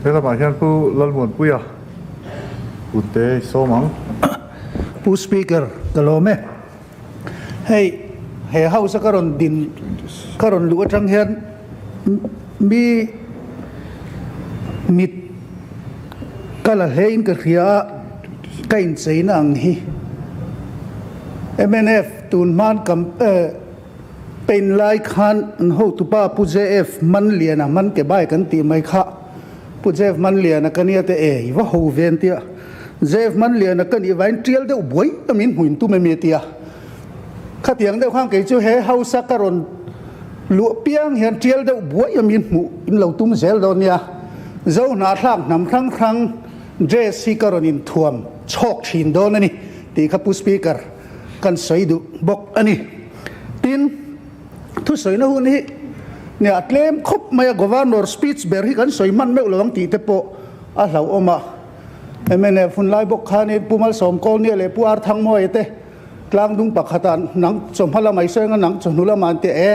He lamah hian Pu Lalmuanpuia Punte i sawm ang. Pu Speaker, ka lawm e. Hei he house a ka rawn din ka rawn luh atang hian mi mit ka la hle in ka hria a, ka incheina ang hi. Mnf tun hman kam pain lai khan an hotupa Pu JF Manliana man ke bai kan tih mai kha Pu JF Manliana ka nia te e i va ho ve an tia. JF Manliana ka nih vain tial deuh buai a min hmuin tum emi a tia. Khatiang deuh khan kei chu he house a ka rawn luah piang hian tial deuh buai a min hmuh in lo tum zel dawn nia. Zo hnahthlak hnam hrang hrang dress hi ka rawn inthuam chhawk thin dawn a ni tih kha Pu Speaker kan sawi duh bawk a ni. Tin, thusawina hun hi nia tlem khawp mai a, Governor speech ber hi kan sawi hman meuh lo ang tih te pawh a hlauhawm a. Mnf hun lai bawk khanin Pu Malsawm Kawlnia leh Pu Arthangmawia te tlangdung pakhatah nang chawhma lamah i sawi anga nang chawhnu lamah an ti e,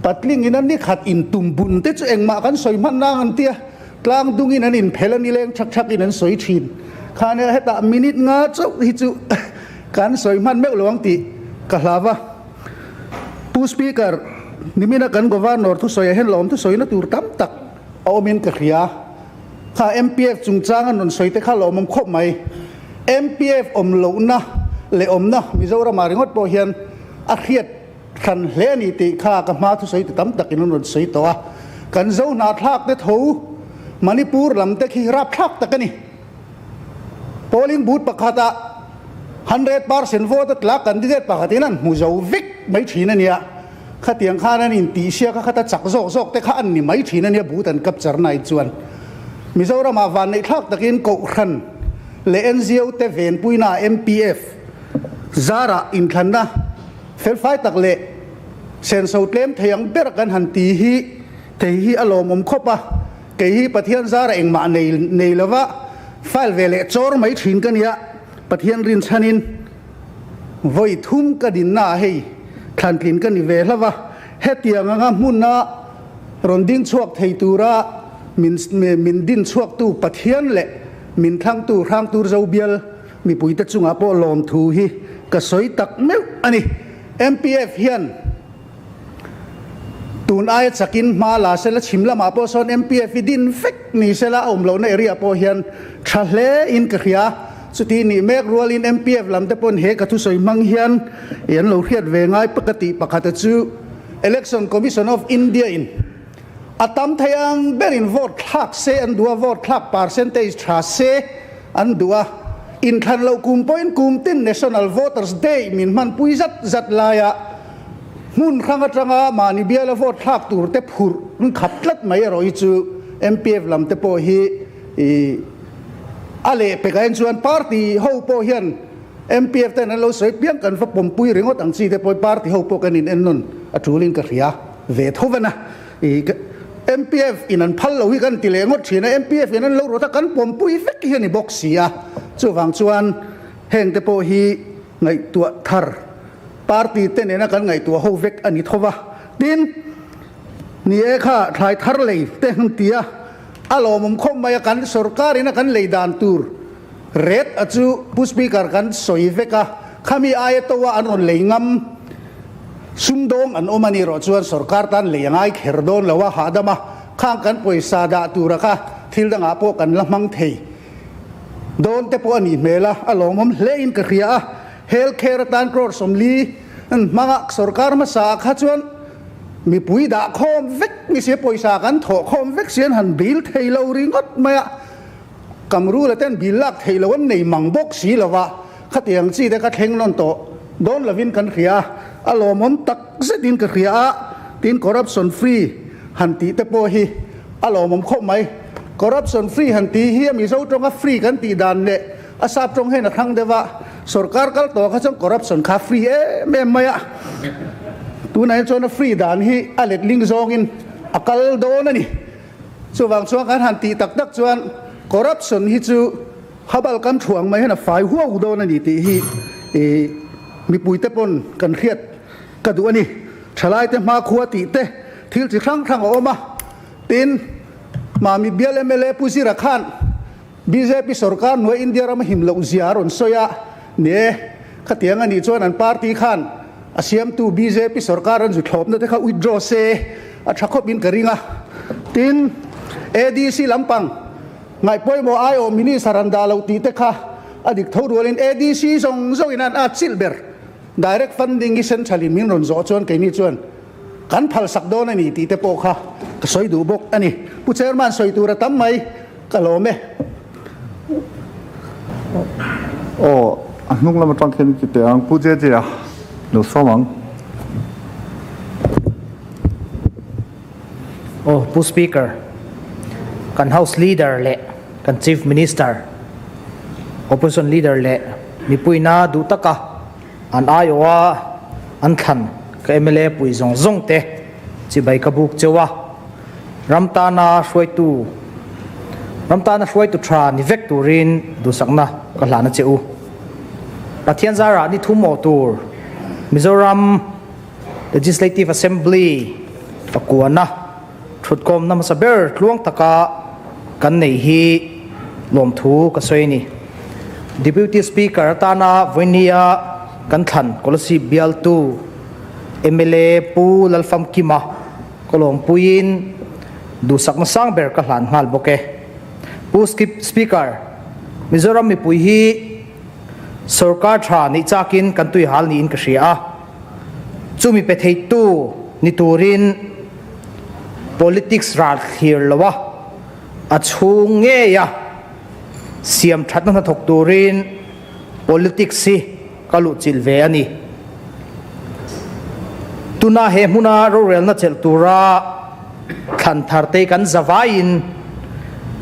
patlingin a nikhat intum bun te chu engmah kan sawi hman nang an ti a, tlangdungin an inphel a nileng thak thakin an sawi thin. Khania hetah minute nga chauh hi chu kan sawi hman meuh lo ang tih ka hlau a. Pu Speaker, nimina kan Governor thusawiah hian lawm thusawina tur tam tak a awmin ka hria. Kha MPF chungchang an rawn sawi te kha lawmawm khawp mai. MPF awm lohna leh awmna Mizoramah ringawt pawh hian a hriat hran hle a ni tih kha ka hma thusawi ti tam takin an rawn sawi tawh a. Kan zo hnahthlak te tho Manipur lam te khi rapthlak tak a ni. Polling booth pakhatah 100% vote a tla candidate pakhatin an hmu zo vek mai thin a nia. Khatiang khan an intihsiak a khata chak zawk zawk te kha an ni mai thin a nia but an capture nai chuan. Mizoramah vanneih thlak takin Kohhran leh NGO te venpuina MPF zarah inthlanna felfai tak leh senso tlem thei ang ber kan han ti hi thei hi a lawmawm khawp a, kei hi Pathian zarah engmah nei nei lova file ve leh chawr mai thin ka nia, Pathian rinchhanin vawi thum ka dinna ah hei thlantlin ka ni ve hlauh a, hetiang anga hmuna rawn ding chhuak thei tura min min din chhuaktu Pathian leh min thlangtu Hrangtur Zobial mipuite chungah pawh lawmthu hi ka sawi tak meuh a ni. MPF hian. Tun aia chakin hma la sela chhim lamah pawh sawn MPF hi din vek ni sela a awm lohna area pawh hian tha hle in ka hria. Chuti nih mek rualin MPF lam te pawn he ka thusawi hmang hian i an lo hriat ve ngai ka tih pakhata chu Election Commission of India in a tam thei ang berin vote thlak se an duh a, vote thlak percentage tha se an duh a, inthlan loh kum pawhin kum tin National Voters Day min hmanpui zat zat laia Hmun hrang atanga mahni biala vote thlak tur te phurh an khap tlat mai erawh hi chu MPF lam te pawh hi a leh pekah hian chuan party ho pawh hian MPF ten an lo sawi piang kan va pawmpui ringawt ang chi te pawh hi party ho pawh kan in ennawn a tulin ka hria ve tho vana MPF in an phal lo hi kan ti leh ngawt thin a, MPF in an lo rawt a kan pawmpui vek hi a ni bawk si a, chuvang chuan heng te pawh hi ngaihtuah thar Party te nena kan ngaihtuah ho vek a ni tho va. Tin, ni e kha thlai thar lei te han ti a, a lawmawm khawp mai a, kan sorkar ina kan lei dan tur ret a chu Pu Speaker kan sawi vek a, khami aia to a an rawn lei ngam sumdawng an awm a ni rawh chuan sorkar tan lei a ngai kher dawn lo a, hahdam a, khang kan pawisa dah tura kha thil dangah pawh kan la hmang thei dawn te pawh a nih hmel a, a lawmawm hle in ka hria a. Health care atan crore 40 an hmang a, sorkar hmasa ah kha chuan mipui dah khawm vek ni sia, pawisa kan thawh khawm vek sia an han bill thei lo ringawt mai a, Kamrula ten bill lak theih loh an nei mang bawk si lo va, khatiang chi te kha thleng nawn tawh dawn lovin kan hria a, a lawmawm tak zetin ka hria a, tin corruption free han tih te pawh hi a lawmawm khawp mai, corruption free han tih hi a Mizo tawnga free kan tih dan leh A sap tawng hian a thlang deuh a, sorkar kal tawh kha chuan corruption kha free em em mai a, tunah hian chuan a free dan hi a letling zawngin a kal dawn a ni. Chuvang chuan kan han tih tak tak chuan corruption hi chu habal kan thuang mai hian a fai huau dawn a ni tih hi mipuite pawn kan hriat ka duh a ni. Thalaite hmakhua tih te thil chi hrang hrang a awm a, tin. Mami bial mla Pu Zira khan bjp sorkar hnuai India rama him loh zia a rawn sawi a, ni e, khatiang a nih chuan an party khan a siamtu bjp sorkar an zu thlawpna te kha withdraw se a tha khawp in ka ring a. Tin, ADC lampang ngaihpawimawh aiawh minister an dah loh tih te kha a dik tho rualin ADC zawng zawngin an atchilh ber. Direct funding hi central in min rawn zawh chuan keini chuan kan phalsak dawn a ni tih te pawh kha ka sawi duh bawk a ni. Pu Chairman sawi tur a tam mai, ka lawm e. Aw, a hnung lam atang khian i ti teh ang, Pu JJ-a lo sawm ang. Aw, Pu Speaker, kan House Leader leh kan Chief Minister, Opposition Leader leh mipuina duh taka an aiawha an thlan ka mla pui zawng zawng te chibai ka buk cheu a, ram tana hruaitu ram tana hruaitu tha ni vek turin duhsakna ka hlan a che u. Pathian zarah ni thum awh tur Mizoram Legislative Assembly pakuana thutkawmna hmasa ber tluang taka kan neih hi lawmthu ka sawi a ni. Deputy Speaker atana vawinia kan thlan Kolasib bialtu mla Pu Lalfamkima ka lawmpuiin duhsakna sang ber ka hlan nghal bawk e. Pu Speaker, Mizoram mipui hi Sorkar tha nih chakin kan tuihal niin ka hria a, chumi pe theitu ni turin politics ral thlir lo a, a chhung ngeia siam thatna hnathawk turin politics hi ka luhchilh ve a ni. Tuna he hmuna rorelna chelh tura thlan tharte kan zavaiin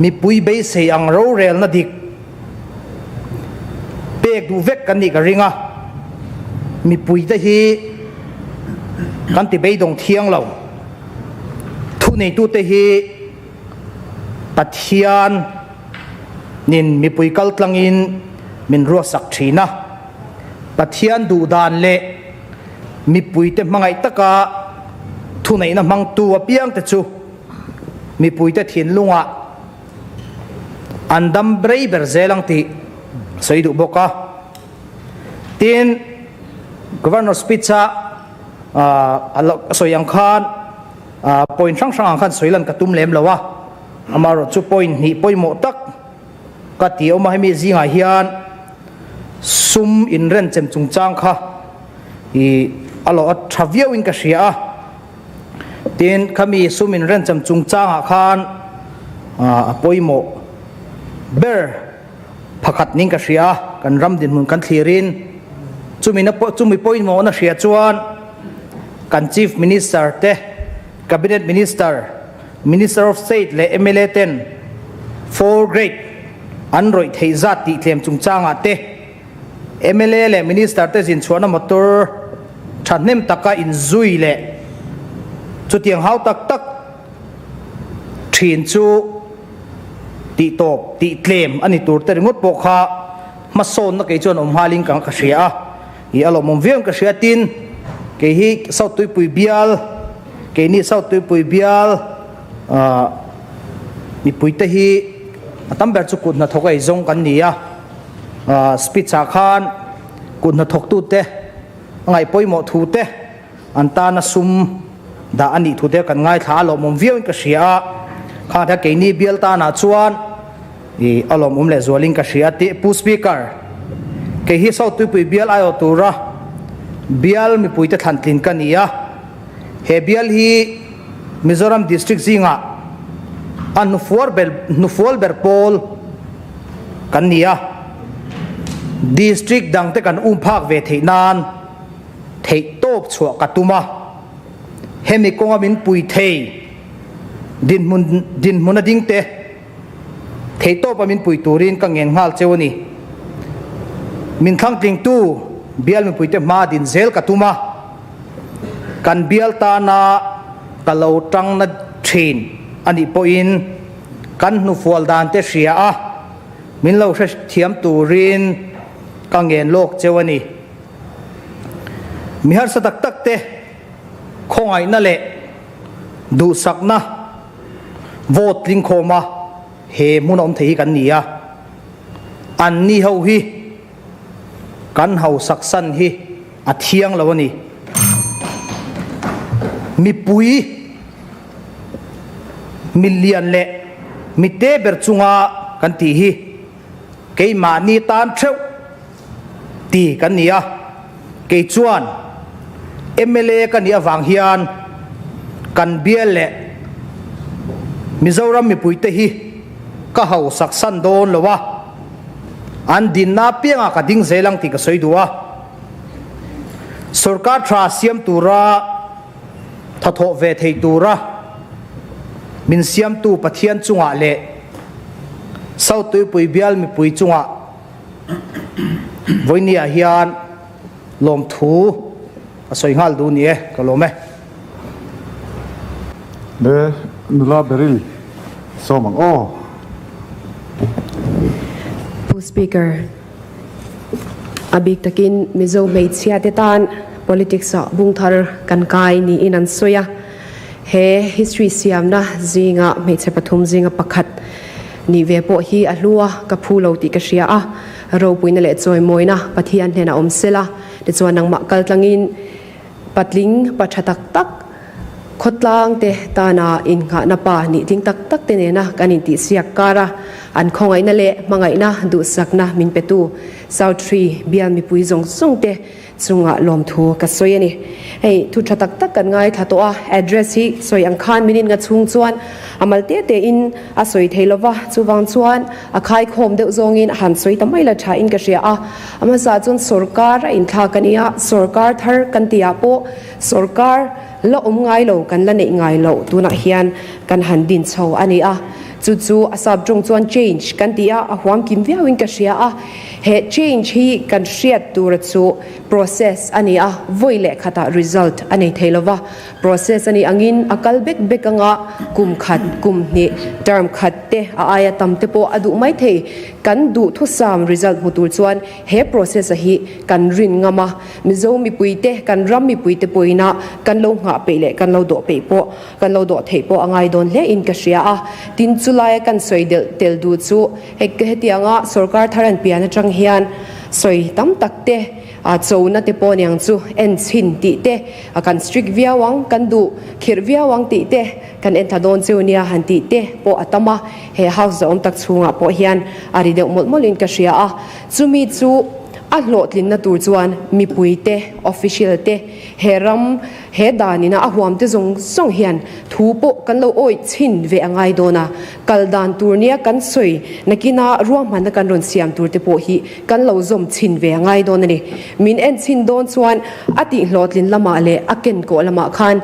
mipui beisei ang rorelna dik, Pek duh vek kan nih ka ring a, mipuite hi kan ti beidawng thiang lo. Thuneitute hi Pathian nin mipui kal tlangin min ruatsak thin a, Pathian duh dan leh mipuite hmangaih taka thuneihna hmangtu apiangte chu mipuite thinlungah An dam rei ber zel ang tih sawi duh bawk a. Tin, Governor speech a a sawi ang khan point hrang hrang ang khan sawi lan ka tum lem lo a. Amaherawh chu point hnih pawimawh tak ka ti awm a, hemi zingah hian sum inrenchem chungchang kha i a lawh a tha viauin ka hria a. Tin, khami sum inrenchem chungchangah khan a pawimawh ber phakhat ning ka hria a, kan ram dinhmun kan thlirin chumi na chumi pawimawhna hria chuan kan Chief Minister te, Cabinet Minister, Minister of State leh mla ten four grade an rawih theih zat tih tlem chungchangah te, Mla leh Minister te zin chhuahna motor thahnem taka inzui leh chutiang hau tak tak thin chu tih tawp tih tlem a ni tur te ringawt pawh kha hmasawnna kei chuan awm nghalin ka ka hria a, ih a lawmawm viau in ka hria tin kei hi South Tuipui bial keini South Tuipui bial ah mipuite hi a tam ber chu kut hnathawk ei zawng kan ni a. Speech ah khan kut hnathawktute a ngaih pawimawh thu te, an tana sum dah a nih thu te kan ngaithla a lawmawm viauin ka hria a, khang hian keini bial tanah chuan ih a lawmawm leh zualin ka hria tih Pu Speaker, kei hi South Tuipui bial aiawh tura bial mipuite thlantlin ka ni a, he bial hi Mizoram District zingah a hnufuar ber hnufual ber pawl kan ni a, District dangte kan um phak ve theih nan theih tawp chhuah ka tum a, hemi kawnga min pui thei dinhmun dinhmun a ding te theih tawpa min pui turin ka ngen nghal cheu a ni. Min thlangtlingtu bial mipuite hma din zel ka tum a, kan bial tana ka lo tangna thin a nih pawhin Kan hnufual dan te hria a, min lo hre thiam turin ka ngen lawk cheu a ni. Mi harsa tak tak te khawngaihna leh duhsakna Vote tling khawma he hmun a awm thei hi kan ni a, anni ho hi kan hausak san hi a thiang lo a ni. Mipui milian leh mite ber chunga kan tih hi keimahni tan theuh ti kan ni a, kei chuan mla ka nih avang hian kan bial leh Mizoram mipuite hi ka hausak san dawn lo a, an dinna apiangah ka ding zel ang tih ka sawi duh a. Sorkar tha siam tura thathawh ve thei tura min siamtu Pathian chungah leh South Tuipui bial mipui chungah Vawinia hian lawmthu a sawi nghal duh ni e, ka lawm e. Le nula Beryl sawm ang aw. Pu Speaker, a bik takin Mizo hmeichhia te tan politics ah bung thar kan kai niin an sawi a. He history siamna zinga hmeichhe pathum zinga pakhat nih ve pawh hi a hlu a, ka phu lo tih ka hria a, ropuina leh chawimawina Pathian hnenah awm sela, tichuan nangmah kal tlangin patling pa tha tak tak, khawtlang te tana innghahna pa nih tling tak tak te nena kan intihsiak kar a, an khawngaihna leh hmangaihna duhsakna min petu South Tree bial mipui zawng zawng te Chungah lawmthu ka sawi a ni. Hei thu tha tak tak kan ngaithla tawh a, address hi sawi ang khan min innga chhung chuan a mal te te in a sawi thei lova, chuvang chuan a khaikhawm deuh zawngin a han sawi ta mai la tha in ka hria a. A hmasa chuan sawrkar a inthlak a nia, sawrkar thar kan tih ah pawh sawrkar la awm ngai lo kan la neih ngai loh tunah hian kan han din chho a ni a. Chu chu a sap tawng chuan change kan ti a, a huam kim viau in ka hria a. He change hi kan hriat tura chu process a ni a, vawi leh khatah result a nei thei lova. Process a nih angin a kal bek bek anga kum khat, kum hnih, term khat te a aia tam te pawh a duh mai thei. Kan duhthusam result hmu tur chuan he process a hi kan rin ngam a, Mizo mipuite, kan ram mipuite pawhin a kan lo nghah peih leh kan lo dawh peih pawh Kan lo dawh theih pawh a ngai dawn hle in ka hria a, tin chulaia kan sawi delh tel duh chu hei hetianga sorkar thar an pian atang hian sawi tam tak te chona te pawh niang chu en chhin tih te kan strict viau ang, kan duh khirh viau ang tih te kan en thla dawn cheu nia han tih te pawh a tam a, he house zahawm tak chhungah pawh hian a ri deuh mawlh mawlh in ka hria a, chumi chu a hlawhtlinna tur chuan mipui te, official te, he ram He danina a huam te zawng zawng hian thu pawh kan lo awih chhin ve a ngai dawn a, kal dan tur nia kan sawi nakina ruahmanna kan rawn siam tur te pawh hi kan lo zawm chhin ve a ngai dawn a ni. Min en chhin dawn chuan a tihhlawhtlin lamah leh a kenkawh lamah khan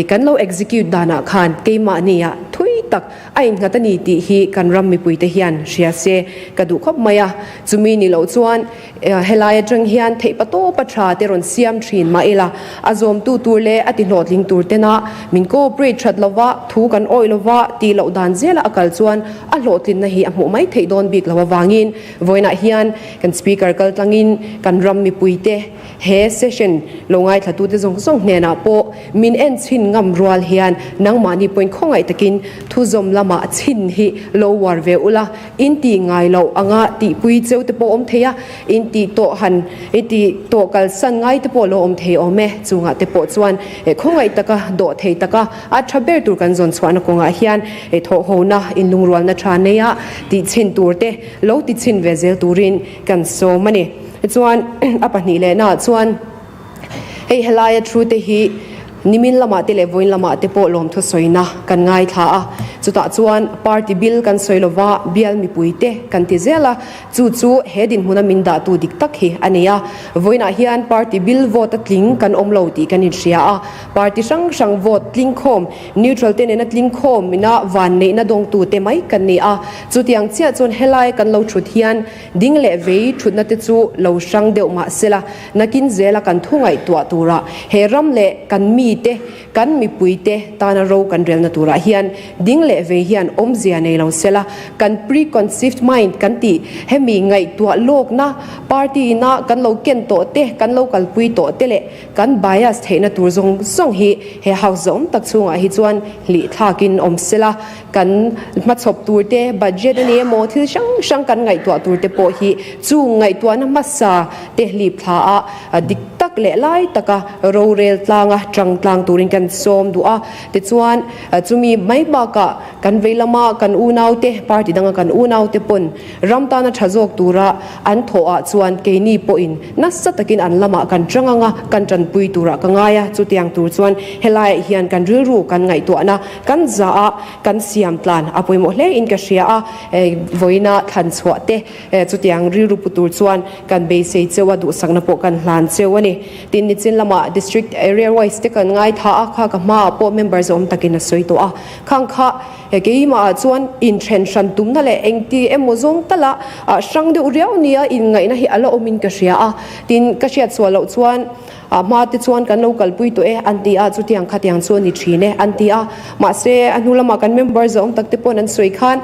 kan lo execute danah khan keimahnia thui tak a innghat a ni tih hi kan ram mipuite hian hria se ka duh khawp mai a, chumi ni loh chuan Helai atang hian theihpa tawpa tha te rawn siam thin mah ila, a zawmtu tur leh a tihlawhtling tur tena min cooperate that lova, thu kan awih lova tih loh dan zela a kal chuan a hlawhtlinna hi a hmuh mai theih dawn bik lo avangin vawiinah hian kan Speaker kal tlangin kan ram mipuite he session lo ngaithlatute zawng zawng hnenah pawh min en chhin ngam rual hian nangmahni pawhin khawngaih takin thuzawm lamah chhin hi lo uar ve ula. In tih ngai loh anga tihpui cheu te pawh awm thei a, in tih tawh han i tih tawh kalsan ngai te pawh lo awm thei awm e. Chungah te pawh chuan khawngaih taka dawh thei taka a tha ber tur kan zawn chhuahna kawngah hian thawhhona inlungrualna tha neia tih chhin tur te lo ti chhin ve zel turin kan sawm a ni. Chuan a pahnih lehnaah chuan hei helaia thu te hi Nimin lamah te leh vawiin lamah te pawh lawmthu sawina kan ngaithla a, chutah chuan party bil kan sawi lova bial mipui te kan ti zel a, chu chu he dinhmuna min dahtu dik tak hi a ni a. Vawiinah hian party bil vote a tling kan awm lo tih kan inhria a, party hrang hrang vote tling khawm, neutral te nena tling khawm ina vanneihna dawngtu te mai kan ni a, chutiang chiah chuan helai kan lo thut hian Ding leh vei thutna te chu lo hrang deuh mah sela, nakin zela kan thu ngaihtuah turah he ram leh kan mi. mite, kan mipuite tana ro kan relna turah hian ding leh vei hian awmzia nei lo sela, kan preconceived mind kan tih hemi ngaihtuah lawkna party ina kan lo ken tawh te, kan lo kalpui tawh te leh kan bias theihna tur zawng zawng hi he house zawm tak chhungah hi chuan hlih thlakin awm sela, kan hmachhawp tur te, budget a ni emaw thil hrang hrang kan ngaihtuah tur te pawh hi chung ngaihtuahna hmasa te hlip thla a dik tak leh lai taka rorel tlanga tang tlang turin kan sawm duh a. Tichuan, chumi mai bakah kan vei lama kan unaute, party danga kan unaute pawn ram tana tha zawk tura an thawh ah chuan keini pawhin nasa takin an lamah kan tang anga kan tanpui turah ka ngai a. Chutiang tur chuan helaiah hian kan rilru kan ngaihtuahna kan zah a, kan siam tlan a pawimawh hle in ka hria a, vawiina thlan chhuah te chutiang rilru pu tur chuan kan beisei cheu a, duhsakna pawh kan hlan cheu a ni. Tin, nichin lamah District Area Wise te kan ngaitha a, kha ka hmaah pawh members awm takin a sawi tawh a, khang kha keimahah chuan inthen hran tumna leh engti emaw zawng tala hrang deuh riau nia inngaihna hi a la awmin ka hria a, tin, ka hriat sual loh chuan A hma te chuan kan lo kalpui tawh e an ti a, chutiang khatiang chu a ni thin e an ti a. Mahse, a hnu lamah kan member zawng tak te paw'n an sawi khan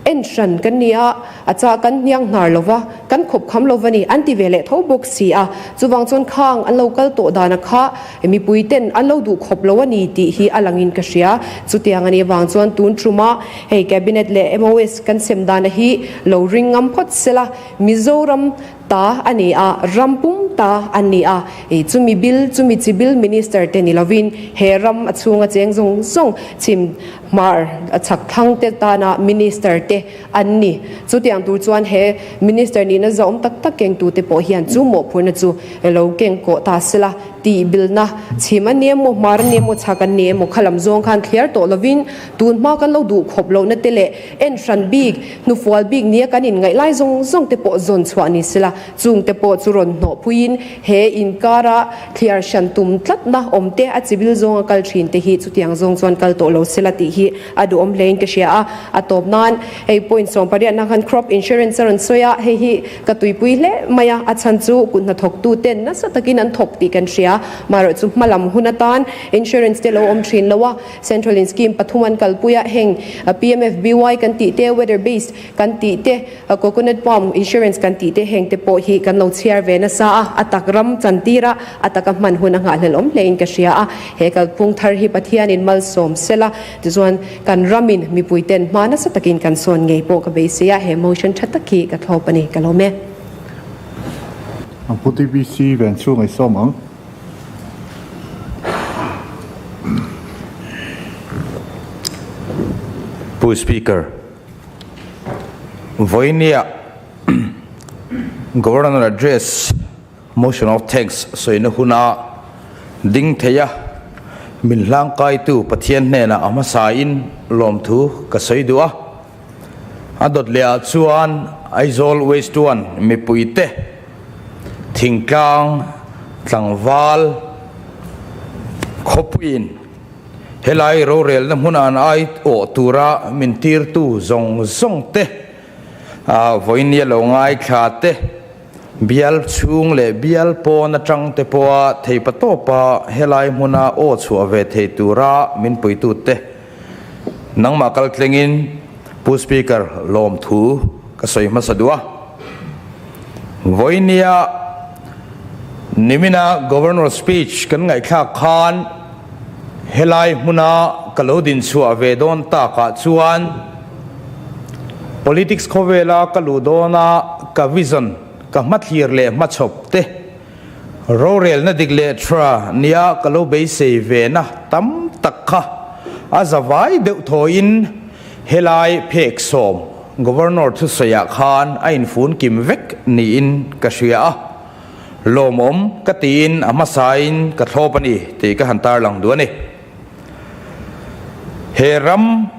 en hran kan ni a, a chah kan hniang hnar lo va, kan khawp kham lo va ni an ti ve leh tho bawk si a. Chuvang chuan khang an lo kal tawh dana kha mipui ten an lo duh khawp lo a ni tih hi a langin ka hria. Chutiang a nih avang chuan tun tuma hei Cabinet leh MOS kan sem dana hi lo ring ngam phawt sela, Mizoram Ta a ni a, ram pum ta an ni a, i chumi bil, chumi chi bil minister te ni lovin he ram a chhunga cheng zawng zawng chhim hmar a chhak thlang te tana minister te an ni. Chutiang tur chuan he minister nihna zahawm tak tak kengtu te pawh hian chu mawhphurhna chu lo keng kawh ta sela tih bilna chhim a ni emaw, hmar a ni emaw, chhak an ni emaw kha lam zawng khan thliar tawh lovin tun hma kan lo duh khawp lohna te leh En hran bik, hnufual bik nia kan inngaih lai zawng zawng te pawh zawn chhuah ni sela, chung te pawh chu rawn hnawh phuiin he inkara thliar hran tum tlatna awm te a chibil zawnga kal thin te hi chutiang zawng chuan kal tawh lo sela tih hi a duhawm hlein ka hria a. A tawp nan hei point 18 na khan crop insurance a rawn sawi a, hei hi ka tuipui hle mai a, a chhan chu kut hnathawktu ten nasa takin an thawk tih kan hria, marawh chu hmalam hun atan insurance te lo awm thin lo a, Central in scheme pathum an kalpui a, heng PMFBY kan tih te, weather based kan tih te, coconut palm insurance kan tih te heng te pawh hi kan lo chhiar ve nasa a, a tak ram chantir a, a taka hman hun a nghahhlelh awm hlein ka hria a, he kalphung thar hi Pathianin malsawm sela, tichuan kan ramin mipui ten hma nasa takin kan sawn ngei pawh ka beisei a, he motion tha tak hi ka thlawp a ni, ka lawm e. Ang Pu TBC ven chhung ei sawm ang. Pu Speaker, vawinia Governor Address Motion of Thanks sawina huna ding theia min hlangkaitu Pathian hnenah a hmasain lawmthu ka sawi duh a. A dawt lehah chuan Aizawl West One mipuite thingtlang tlangval khawpuiin helai rorelna hmuna an ai awh tura min tirtu zawng zawng te, vawinia lo ngaithla te, bial chhung leh bial pawn atang te pawha theipatawpa helai hmuna aw chhuah ve thei tura min puitute Nangmah kal tlengin Pu Speaker lawmthu ka sawi hmasa duh a. Vawinia nimina Governor speech kan ngaihthlak khan helai hmuna ka lo dinchhuah ve dawn takah chuan politics khawvela ka luh dawna ka vision ka hmathlir leh hmachhawp te Rorelna dik leh tha nia ka lo beisei ve na tam tak kha a zavai deuh thawiin helai phek sawm Governor thusawiah khan a infun kim vek niin ka hria a, lawmawm ka tiin a hmasain ka thlawp a ni tih ka han tarlang duh a ni. He ram,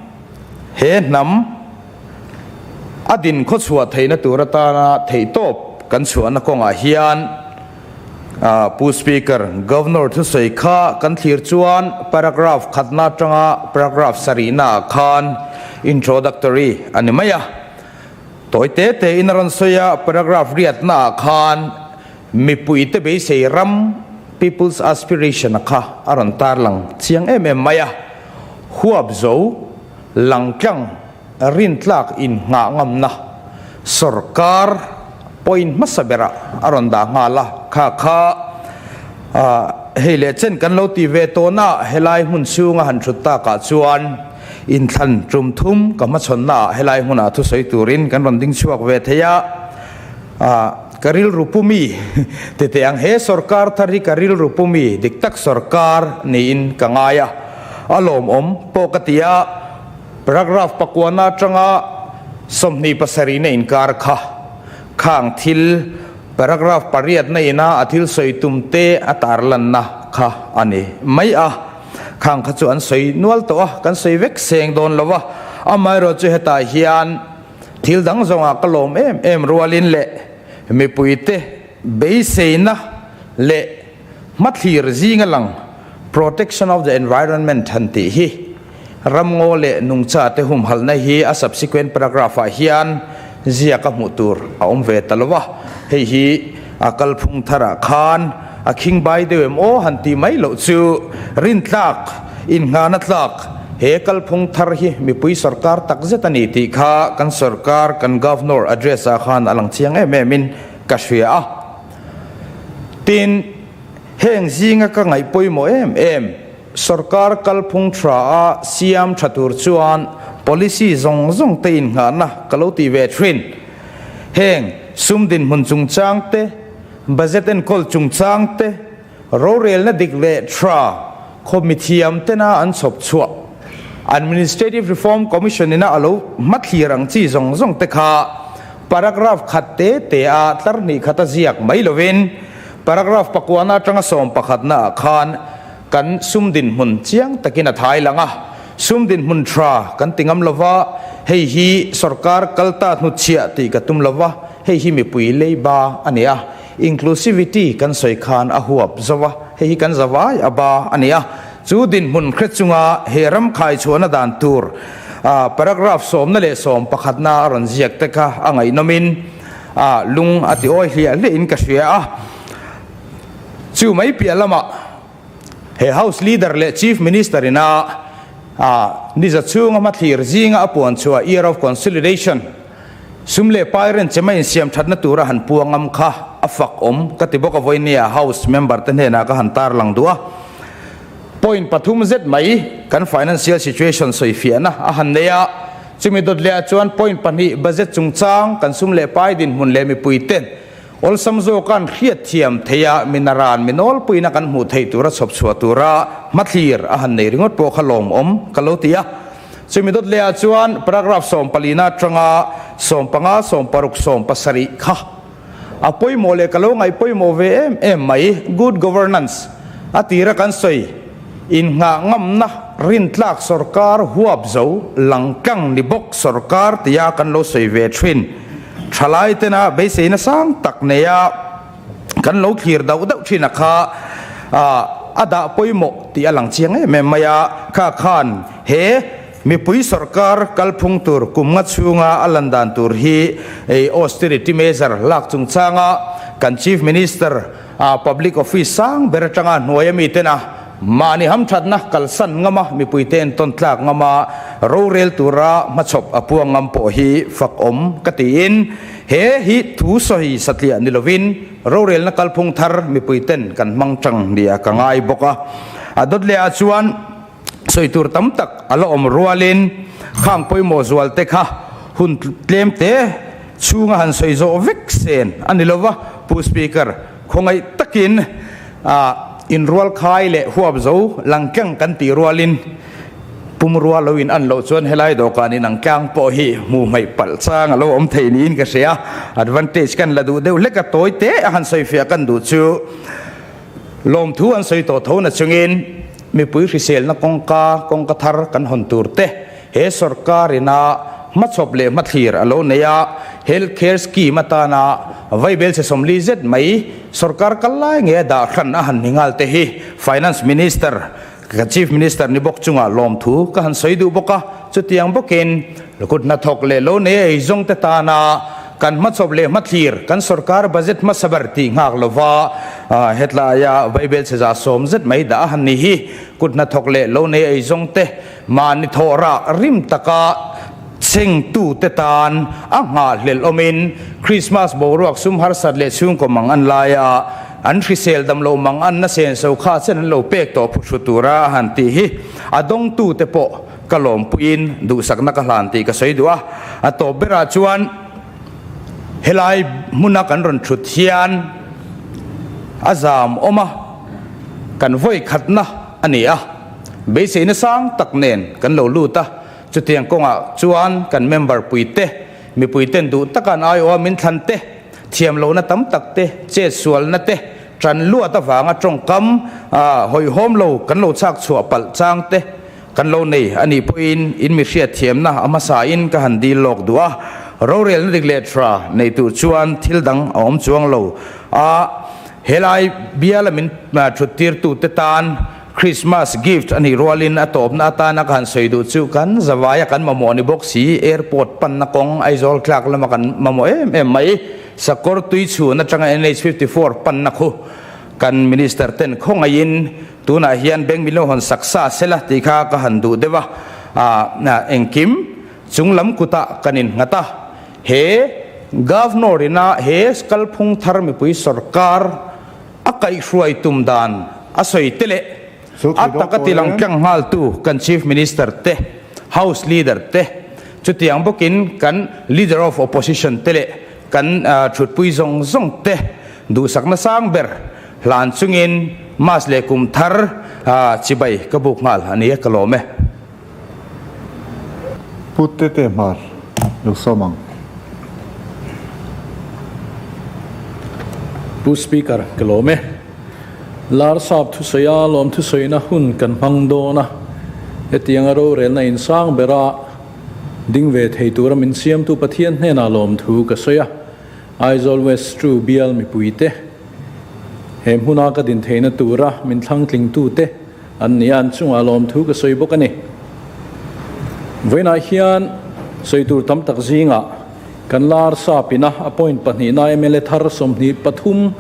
he hnam. A din khawchhuah theihna tur atana theihtawp kan chhuahna kawngah hian Pu Speaker, Governor thusawi kha kan thlir chuan paragraph khatna atanga paragraph sarihnaah khan introductory a ni mai a. Tawi te tein a rawn sawi a, paragraph riatnaah khan mipuite beisei ram. People's Aspiration-a kha a rawn tarlang chiang em em mai a, huap zo langtlang rintlak innghah ngamna sorkar point hmasa berah a rawn dah nghal a, kha kha hei leh chen kan lo ti ve tawn a, helai hmun chhunga han thut takah chuan inthlan tum thum ka hmachhawnnaah helai hmunah thusawi turin kan rawn ding chhuak ve thei a. Ka rilru pumi ti teh ang, he sorkar thar hi ka rilru pumi dik tak sorkar niin ka ngai a, a lawmawm pawh ka ti a, paragraph pakuana atanga 27 na inkar kha khang thil paragraph pariatna ina a thil sawi tum te a tarlanna kha a ni mai a, khang kha chu an sawi nual tawh a, kan sawi vek seng dawn lo a, amaherawhchu hetah hian Thil dang zawngah ka lawm em em rualin leh mipuite beiseina leh hmathlir zinga lang Protection of the Environment han tih hi ramngaw leh nungchate humhalhna hi a subsequent paragraph ah hian ziak a hmuh tur a awm ve ta lo a, hei hi a kalphung tharah khan a khingbai deuh em aw han tih mai loh chu rintlak Innghahna tlak, he kalphung thar hi mipui sorkar tak zet a ni tih kha kan sorkar, kan Governor address ah khan a lang chiang em em in ka hria a. Tin, heng zinga ka ngaih pawimawh em em, sorkar kalphung tha a siam tha tur chuan policy zawng zawng te innghahna ka lo ti ve thin. Heng sum dinhmun chungchang te, budget enkawl chungchang te, Rorelna dik leh tha khaw mithiam tena an chhawp chhuah Administrative Reform Commission ina a lo hmathlir ang chi zawng zawng te kha paragraph khat te te a tlar hnih khat a ziak mai lovin paragraph pakuana atanga sawm pakhatna ah khan kan sum dinhmun chiang takin a thai lang a, sum dinhmun tha kan ti ngam lova, hei hi sorkar kalta hnutchhiah tih ka tum lova, hei hi mipui leiba a ni a. Inclusivity kan sawi khan a huap zo a, hei hi kan zavai a ba a ni a. Chu dinhmun hre chunga he ram khaichhuahna dan tur paragraph sawmna leh sawm pakhatna a rawn ziak te kha a ngaihnawmin lung a ti awi hliah hliahin ka hria a. Chu mai piah lamah he House Leader leh Chief Minister ina niza chhunga hmathlir zinga a puan chhuah Year of Consolidation, Sum leh pai renchem a insiam thatna tura han puang ngam kha a fak awm ka ti bawk a vawinia House member te hnenah ka han tarlang duh a. Point pathum zet mai kan financial situation sawifiahna a han nei a, chumi dawt leh ah chuan point pahnih budget chungchang kan sum leh pai dinhmun leh mipui ten awlsam zawka an hriatthiam theih a minaran mi nawlpuiin a kan hmuh theih tura chhawpchhuah tura hmathlir a han nei ringawt pawh kha lawmawm ka lo ti a. Chumi dawt lehah chuan paragraph sawmpalina atanga sawmpanga, sawmparuk, sawmpasarih kha a pawimawh leh ka lo ngaih pawimawh ve em em mai. Good governance a tira kan sawi innghah ngamna rintlak sorkar huap zo langtlang ni bawk sorkar tia kan lo sawi ve thin. Thalai tena beiseina sang tak neia kan lo thlir dauh dauh thin a kha a dah pawimawh tih a lang chiang em em mai a, kha khan he mipui sorkar kalphung tur kum nga chhunga a lan dan tur hi austerity measure lak chungchanga kan Chief Minister public office sang ber atanga hnuaia miten a mahni hamthatna kalsan ngama mipuite entawn tlak ngama rorel tura hmachhawp a puang ngam pawh hi fakawm ka tiin He hi thu sawi satliah ni lovin rorelna kalphung thar mipuiten kan hmang tang nia ka ngai bawk a. A dawt leh ah chuan sawi tur tam tak a la awm rualin khang pawimawh zual te kha hun tlem te chhunga han sawi zawh vek sen a ni lova, Pu Speaker, khawngaih takin inrual khai leh huap zo langkeng kan tih rualin Pumrua lo in an loh chuan helai dawhkan in ang tlang pawh hi hmuh hmaih palh chang a lo awm thei niin ka hria. Advantage kan la duh deuh hlek a, tawi te a han sawifiah kan duh chu lawmthu an sawi tawh tho na chungin mipui hriselna kawngka kawngka thar kan hawn tur te he sorkar ina hmachhawp leh hmathlir a lo nei a, health care scheme atana vaibelchhe 40 zet mai sorkar kal lai nge a dah hran a han ni nghal te hi Finance Minister Ka Chief Minister ni bawk chungah lawmthu ka han sawi duh bawk a, chutiang bawkin kut hnathawk leh lo nei eizawng te tana Kan hmachawp leh hmathlir, kan sorkar budget hmasa ber tih nghak lova hetlaia vaibel chhe 110 zet mai dah a han ni hi. Kut hnathawk leh lo nei eizawng te, mahni thawh rah rim taka chengtute tan a nghahhlelh awmin Krismas boruak sum harsat leh chhungkaw mang an lai a, an hrisel dam lo mang an na senso kha chen an lo pek tawh phuhru tura a han tih hi a dawngtute pawh ka lawmpuiin duhsakna ka hlan tih ka sawi duh a. A tawp berah chuan helai hmuna kan rawn thut hian a zam awm a, kan vawi khatna a ni a, beiseina sang tak nen kan lo lut a, chutiang kawngah chuan kan member puite, mipuiten duh taka an aiawha min thlan te, thiam lohna tam tak te, chetsualna te, tan luat avanga tawngkam hawihhawm lo kan lo chhak chhuah palh chang te, Kan lo nei a nih pawhin in mi hriatthiamna a hmasain ka han dil lawk duh a, rorelna dik leh tha nei tur chuan thil dang a awm chuang lo a, helai biala min thut tirtute tan Christmas gift a nih rualin a tawpna atana ka han sawi duh chu kan zavaia kan mamawh ni bawk si, airport panna kawng Aizawl tlak lama kan mamawh em em mai, Sakawr tui chhun atanga NH 54 panna khu kan Minister ten khawngaihin Tunah hian bank min lo hawn sak sa sela tih kha ka han duh deuh a, engkim chung lam kutah kan innghat a. He Governor ina he kalphung thar mipui sorkar a kaihhruai tum dan a sawi te leh a taka tilang tlang nghaltu kan Chief Minister te, House Leader te, chutiang bawkin kan Leader of Opposition te leh kan thutpui zawng zawng te duhsakna sang ber Hlan chungin Mas leh kum thar chibai ka buk nghal a ni e, ka lawm e. Pu Tete Hmar lo sawm ang. Pu Speaker, ka lawm e. Larsap thusawia lawm thusawina hun kan hmang dawn a, hetianga rorelna insang bera ding ve thei tura min siamtu Pathian hnenah lawmthu ka sawi a. Aizawl West True bial mipuite he hmuna ka din theihna tura min thlangtlingtute an ni a, an chungah lawmthu ka sawi bawk a ni. Vawiinah hian sawi tur tam tak zingah kan lar sapina a point pahnihna mla thar 23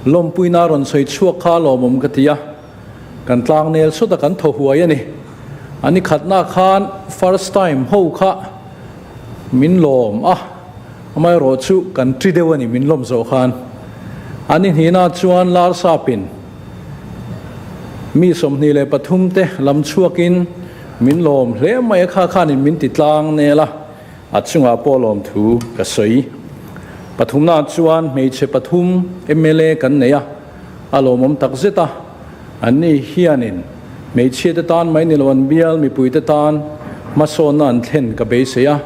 lawmpuina rawn sawi chhuak kha lawmawm ka ti a, kan tlangnel sawta kan thaw huai a ni. A ni khatna khan first time ho kha min lawm a. Amaherawh chu kan ṭi deuh a ni min lawm zawh khan. A ni hnihna chuan Larsapin mi 23 te lam chhuakin min lawm hle mai a, kha khanin min ti tlang nel a, a chungah pawh lawmthu ka sawi. Pathumna chuan hmeichhe pathum mla kan nei a, a lawmawm tak zet a, anni hianin hmeichhia te tan mai ni lo an bial mipui te tan hmasawnna an thlen ka beisei a,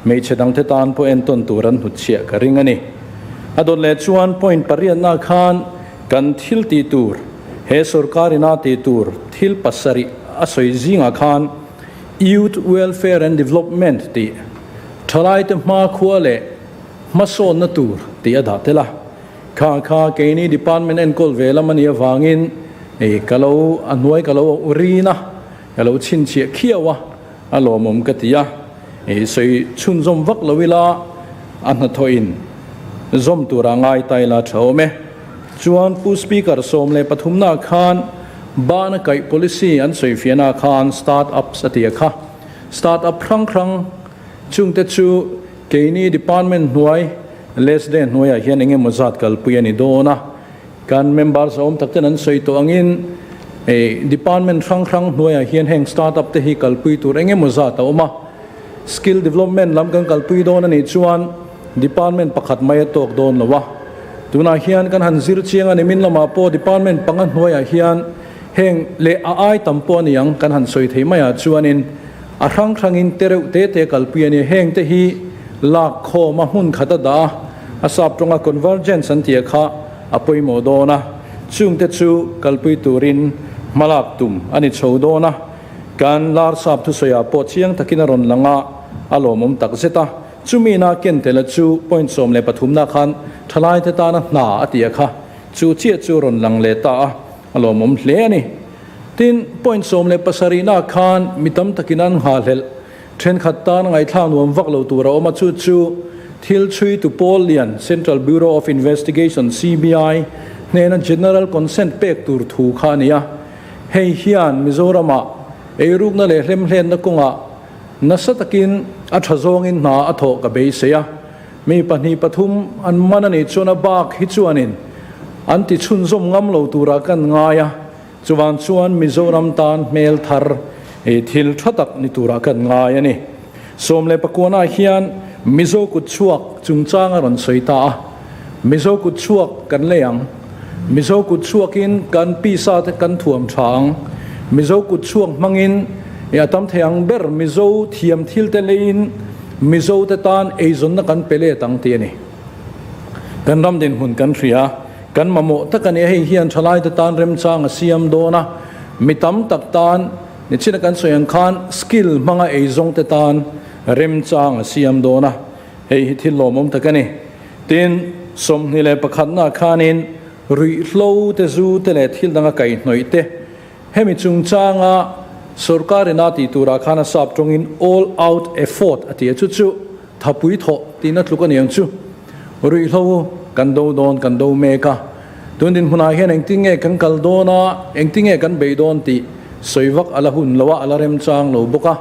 hmeichhe dang te tan pawh entawn tur an hnutchhiah ka ring a ni. A dawt leh chuan point pariatna khan kan thil tih tur, he sorkar ina tih tur thil pasarih a sawi zingah khan Youth Welfare and Development tih thalaite hmakhua leh hmasawnna tur tih a dah tel a. Kha kha keini department enkawl ve lam a nih avangin ka lo a hnuai ka lo rin a, ka lo chhinchhiah khiau a, a lawmawm ka ti a. Sawi chhunzawm vak lo ila a hnathawhin zawm tura ngai ta ila tha awm e. Chuan Pu Speaker 13 na khan bana kaih policy an sawifiahna khan start ups a ti a kha. Start up hrang hrang chungte chu keini department hnuai Leslie hnuaiah hian eng emaw zat kalpui a ni dawn a, kan members a awm tak ten an sawi tawh angin department hrang hrang hnuaiah hian heng start-up te hi kalpui tur eng emaw zat a awm a. Skill development lam kan kalpui dawn a nih chuan department pakhat mai a tawk dawn lo a. Tunah hian kan han zir chiang a ni min lamah pawh department panga hnuaiah hian heng leh a ai tam pawh a ni ang kan han sawi thei maiah chuanin a hrang hrangin te reuh te te kalpui a ni. Heng te hi lak khawm a hmun khat a dah a, a sap tawnga convergence an tih kha a pawimawh dawn a, chungte chu kalpui turin hmalak tum a ni chho dawn a, kan lar sap thusawiah pawh chiang takin a rawn lang a, a lawmawm tak zet a, chumi na ken tela chu point 13 na khan thalaite tana hna a tih a kha chu chiah chu rawn lang leh ta a, a lawmawm hle a ni. Tin, point 17 na khan mi tam takin an nghahhlelh. Thenkhat tan ngaihthlak nuam vak lo tur a awm a, chu chu Thil chhuitu pawl lian Central Bureau of Investigation, CBI, hnena General Consent pek tur thu kha a ni a. Hei hian Mizoramah eirukna leh hlemhlenna kawngah nasa takin a tha zawngin hna a thawh ka beisei a. Mi pahnih pathum an man a nih chuan a bak hi chuanin an ti chhunzawm ngam lo turah kan ngai a. Chuvang chuan Mizoram tan hmel thar thil tha tak ni turah kan ngai a ni. 19 ah hian Mizo kut chhuak chungchang a rawn sawi ta a. Mizo kut chhuak kan lei ang. Mizo kut chhuakin kan pisa te kan thuam tha ang. Mizo kut chhuak hmangin a tam thei ang ber Mizo thiam thil te leiin Mizo te tan eizawnna kan pe let ang tih a ni. Kan ram dinhmun kan hria. Kan mamawh tak a ni a, hei hian thalaite tan remchang a siam dawn a, mi tam tak tan nichina kan sawi ang khan skill hmanga eizawngte tan remchang a siam dawn a, hei hi thil lawmawm tak a ni. Tin, 21 na khanin ruihhlo te, zu te leh thil danga kaihhnawih te, hemi chungchanga sorkar ina tih turah khan a sap tawngin all out effort a ti a, chu chu Thapui thawh tihna tluk a niang chu. Ruihhlo kan do dawn kan do mek a, tun dinhmunah hian engtin nge kan kal dawn a, engtin nge kan bei dawn tih sawi vak a la hun lo a, a la remchang lo bawk a.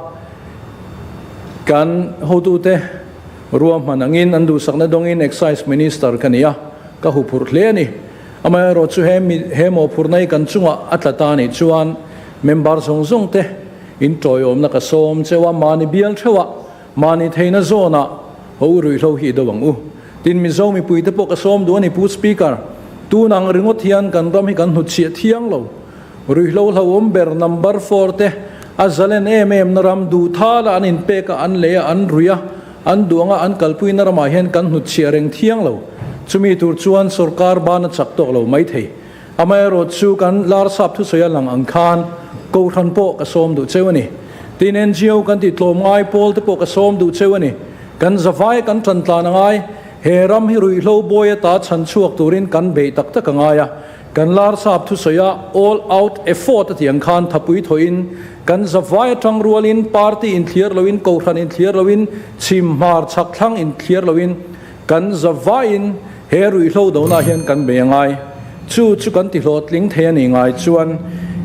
Kan hotute ruahman angin an duhsakna dawngin Excise Minister ka ni a, ka huphurh hle a ni. Amaherawhchu chu he mi he mawhphurhna hi kan chungah a tla ta anih chuan member zawng zawng te intawiawmna ka sawm cheu a, mahni bial theuhah Mahni theihna zawnah ho u ruihhlo hi i do ang u. Tin, Mizo mipuite pawh ka sawm duh a ni Pu Speaker. Tun ang ringawt hian kan ram hi kan hnutchhiah thiang lo. Ruihhlo hlauhawm ber number four te a zalen em em na ram duh thala an inpek a, an lei a, an rui a, an duh anga an kalpuina ramah hian kan hnutchhiah reng thiang lo. Chumi tur chuan sorkar ban a chak tawk lo maithei. Amaherawh chu kan Larsap thusawi a lang ang khan Kohhran pawh ka sawm duh cheu a ni. Tin NGO kan tih tlawm ngai pawl te pawh ka sawm duh cheu a ni. Kan zavai kan tan tlan a ngai. He ram hi ruihhlo bawi ata chhan chhuak turin kan beih tak tak a ngai a. Kan Larsap thusawi a all out effort a tih ang khan thapui thawhin kan zavai atang rualin party inthliar loin Kohhran inthliar loin chhim hmar chhak thlang inthliar loin Kan zavaiin he ruihhlo donaah hian kan bei a ngai. Chu chu kan tihlawhtling thei a nih ngai chuan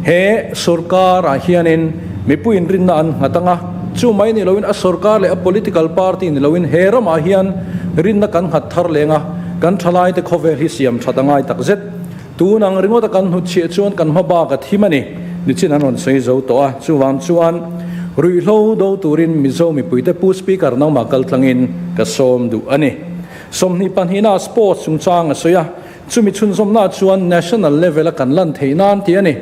he sorkarah hianin mipuiin rinna an nghat ang a, chu mai ni loin a sorkar leh a political party ni loin he ramah hian rinna kan nghat thar leng a, kan thalaite khawvel hi siam that a ngai takzet. Tun ang ringawta kan hnutchhiah chuan kan hma bak a thim a ni. Nichin an rawn sawi zo tawh a, chuvang chuan ruihhlo do turin Mizo mipuite Pu Speaker nangmah kal tlangin ka sawm duh a ni. 22 na sports chungchang a sawi a, chumi chhunzawmna chuan national level a kan lan theih nan tih a ni.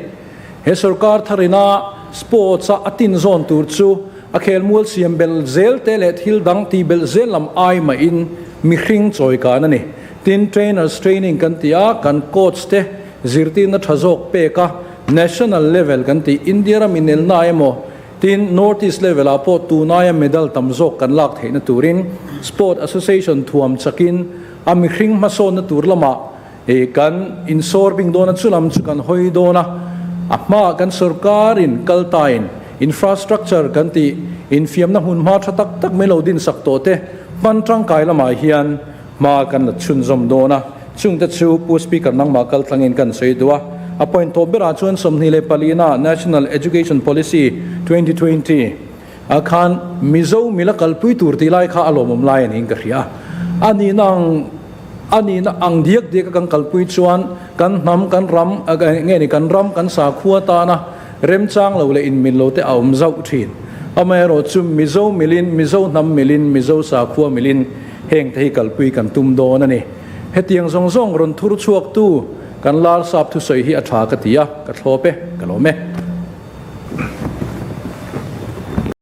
He sorkar tharina sports a a tin zawn tur chu a khelmual siam belh zel te leh thil dang tih belh zel lam ai mahin mihring chawikan a ni. Tin, trainers training kan ti a, kan coach te zirtirna tha zawk pek a, national level kan tih, India ram inelna emaw, tin North East level ah pawh tunaia medal tam zawk kan lak theihna turin Sport Association thuam chakin a mihring hmasawnna tur lamah kan insawr bing dawn a, chu lam chu kan hawi dawn a, a hmaah kan sorkarin kal tain infrastructure kan tih infiamna hmunhma tha tak tak mai lo dinsak tawh te hman tangkai lamah hian Hma kan la chhunzawm dawn a, chungte chu Pu Speaker nangmah kal tlangin kan sawi duh a. A point tawp berah chuan 24 na National Education Policy 2020 ah khan Mizo mila kalpui tur tih lai kha a lawmawm lai a niin ka hria a. A nihna ang a nihna ang diak diak a kan kalpui chuan kan hnam kan ram nge ni kan ram kan sakhua tana remchang lo leh inmil lo te a awm zauh thin. Amaherawh chu Mizo milin Mizo hnam milin Mizo sakhua milin Heng te hi kalpui kan tum dawn a ni. Hetiang zawng zawng rawn thur chhuaktu kan Larsap thusawi hi a tha ka ti a, ka thlawp e, ka lawm e.